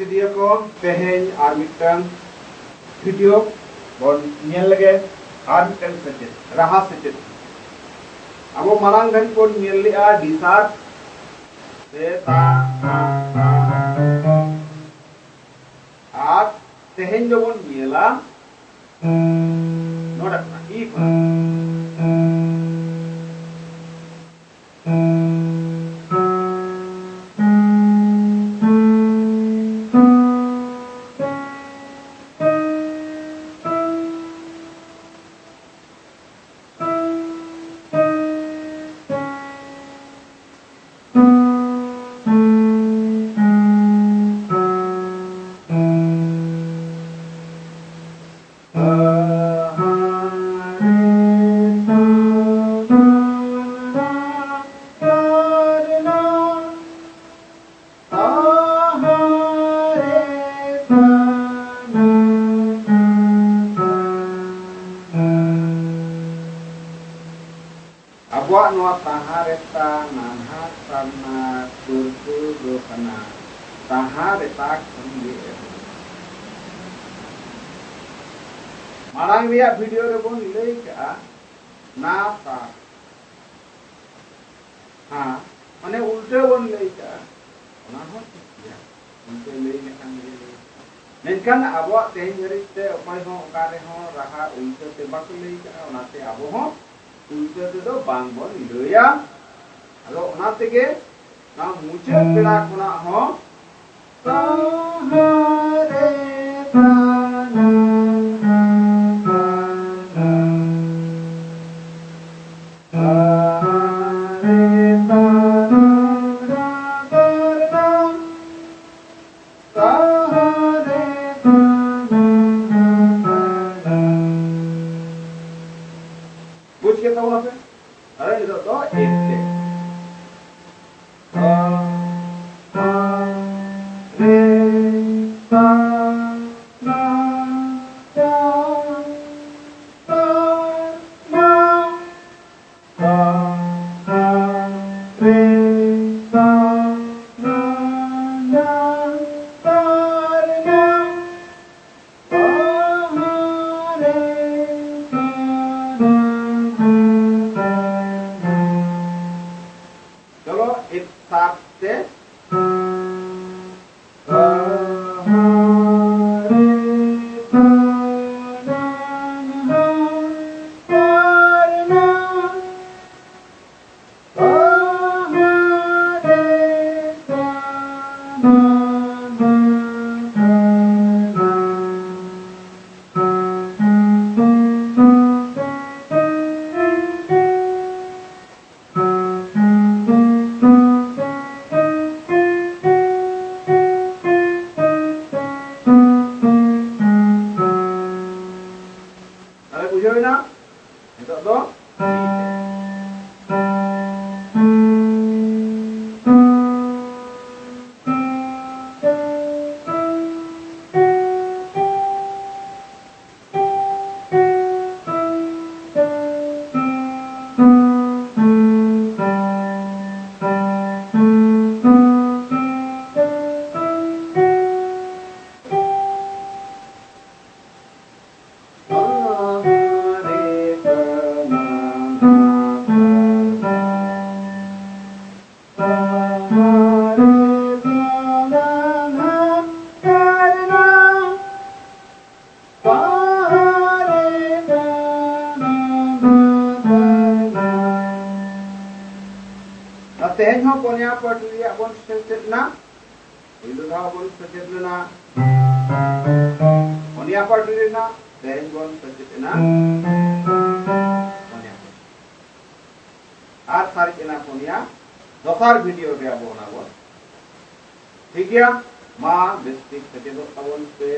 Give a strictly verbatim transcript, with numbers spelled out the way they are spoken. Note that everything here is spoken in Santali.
ᱫᱤᱭᱮ ᱠᱚ ᱛᱮᱦᱮᱧ ᱟᱨ ᱢᱤᱫᱴᱟᱝ ᱵᱷᱤᱰᱤᱭᱳ ᱵᱚᱱ ᱧᱮᱞ ᱞᱮᱜᱮ, ᱟᱨ ᱢᱤᱫᱴᱟᱝ ᱥᱮᱪᱮᱫ, ᱨᱟᱦᱟ ᱥᱮᱪᱮᱫ᱾ ᱟᱵᱚ ᱢᱟᱲᱟᱝ ᱫᱷᱟᱹᱨᱤᱡ ᱵᱚᱱ ᱧᱮᱞ ᱞᱮᱜᱼᱟ ᱰᱤ ᱥᱟᱨ ᱥᱮ ᱛᱟ, ᱛᱟ, ᱛᱟ᱾ ᱟᱨ ᱛᱮᱦᱮᱧ ᱫᱚᱵᱚᱱ ᱧᱮᱞᱟ ᱱᱚᱰᱮ ᱠᱷᱚᱱᱟᱜ, ᱤ ᱠᱷᱚᱱᱟᱜ᱾ ᱟᱵᱚᱣᱟᱜ ᱱᱚᱣᱟ ᱛᱟᱦᱟ ᱨᱮᱛᱟ ᱱᱟᱱᱦᱟ ᱥᱟᱨᱱᱟ ᱯᱟᱹᱨᱠᱟᱹᱣ ᱫᱚ ᱠᱟᱱᱟ ᱛᱟᱦᱟ ᱨᱮᱛᱟ ᱠᱷᱚᱱ ᱜᱮ ᱮᱦᱚᱵ᱾ ᱢᱟᱲᱟᱝ ᱨᱮᱭᱟᱜ ᱵᱷᱤᱰᱤᱭᱳ ᱨᱮᱵᱚᱱ ᱞᱟᱹᱭ ᱠᱟᱜᱼᱟ ᱱᱟ ᱛᱟ ᱦᱟ, ᱢᱟᱱᱮ ᱩᱞᱴᱟᱹ ᱵᱚᱱ ᱞᱟᱹᱭ ᱠᱟᱜᱼᱟ, ᱚᱱᱟ ᱦᱚᱸ ᱴᱷᱤᱠ ᱜᱮᱭᱟ᱾ ᱩᱞᱴᱟᱹ ᱞᱟᱹᱭ ᱞᱮᱠᱷᱟᱱ ᱜᱮ ᱞᱟᱹᱭ ᱠᱟᱜᱼᱟ᱾ ᱢᱮᱱᱠᱷᱟᱱ ᱟᱵᱚᱣᱟᱜ ᱛᱮᱦᱮᱧ ᱫᱷᱟᱹᱨᱤᱡ ᱛᱮ ᱚᱠᱚᱭ ᱦᱚᱸ ᱚᱠᱟ ᱨᱮᱦᱚᱸ ᱨᱟᱦᱟ ᱩᱞᱴᱟᱹ ᱛᱮ ᱵᱟᱠᱚ ᱞᱟᱹᱭ ᱠᱟᱜᱼᱟ, ᱚᱱᱟᱛᱮ ᱟᱵᱚ ᱦᱚᱸ ᱩᱞᱴᱟᱹ ᱛᱮᱫᱚ ᱵᱟᱝ ᱵᱚᱱ ᱞᱟᱹᱭᱟ᱾ ᱟᱫᱚ ᱚᱱᱟ ᱛᱮᱜᱮ ᱱᱚᱣᱟ ᱢᱩᱪᱟᱹᱫ ᱵᱮᱲᱟ ᱠᱷᱚᱱᱟᱜ ᱦᱚᱸ ᱛᱟᱦᱟ ᱨᱮᱛᱟ ᱱᱟᱱᱦᱟ ᱥᱟᱨᱱᱟ, ᱛᱟᱦᱟ ᱨᱮᱛᱟ ᱱᱟᱱᱦᱟ ᱥᱟᱨᱱᱟ, ᱛᱟᱦᱟ ᱨᱮᱛᱟ ᱱᱟᱱᱦᱟ ᱥᱟᱨᱱᱟ᱾ ᱵᱩᱡᱽ ᱠᱮᱫ ᱛᱟᱵᱚᱱᱟᱯᱮ? ᱟᱨ ᱱᱤᱛᱚᱜ ᱫᱚ ᱮᱯ ᱛᱮ᱾ ᱛᱟ, ᱛᱟ, ᱨᱮ, ᱛᱟ, ᱱᱟ, ᱛᱟ, ᱛᱟ, ᱱᱟ, ᱛᱟ, ᱛᱟ, ᱨᱮ, ᱛᱟ, ᱱᱟ, ᱱᱟ, ᱛᱟ᱾ ᱱᱤᱛᱚᱜ ᱫᱚ ᱵᱤ ᱛᱮ᱾ ᱟᱨ ᱛᱮᱦᱮᱧ ᱦᱚᱸ ᱯᱚᱱᱭᱟ ᱯᱟᱹᱴᱤ ᱨᱮᱭᱟᱜ ᱵᱚᱱ ᱥᱮᱪᱮᱫ ᱮᱱᱟ᱾ ᱯᱩᱭᱞᱩ ᱫᱷᱟᱣ ᱵᱚᱱ ᱥᱮᱪᱮᱫ ᱞᱮᱱᱟ ᱯᱚᱱᱭᱟ ᱯᱟᱹᱴᱤ ᱨᱮᱱᱟᱜ, ᱛᱮᱦᱮᱧ ᱵᱚᱱ ᱥᱮᱪᱮᱫ ᱮᱱᱟ ᱯᱚᱱᱭᱟ ᱯᱟᱹᱴᱤ᱾ ᱟᱨ ᱥᱟᱨᱮᱡ ᱮᱱᱟ ᱯᱚᱱᱭᱟ, ᱫᱚᱥᱟᱨ ᱵᱷᱤᱰᱤᱭᱳ ᱨᱮ ᱟᱵᱚ ᱚᱱᱟ ᱵᱚᱱ᱾ ᱴᱷᱤᱠ ᱜᱮᱭᱟ, ᱢᱟ ᱵᱮᱥ ᱴᱷᱤᱠ ᱥᱮᱪᱮᱫᱚᱜ ᱛᱟᱵᱚᱱ ᱯᱮ᱾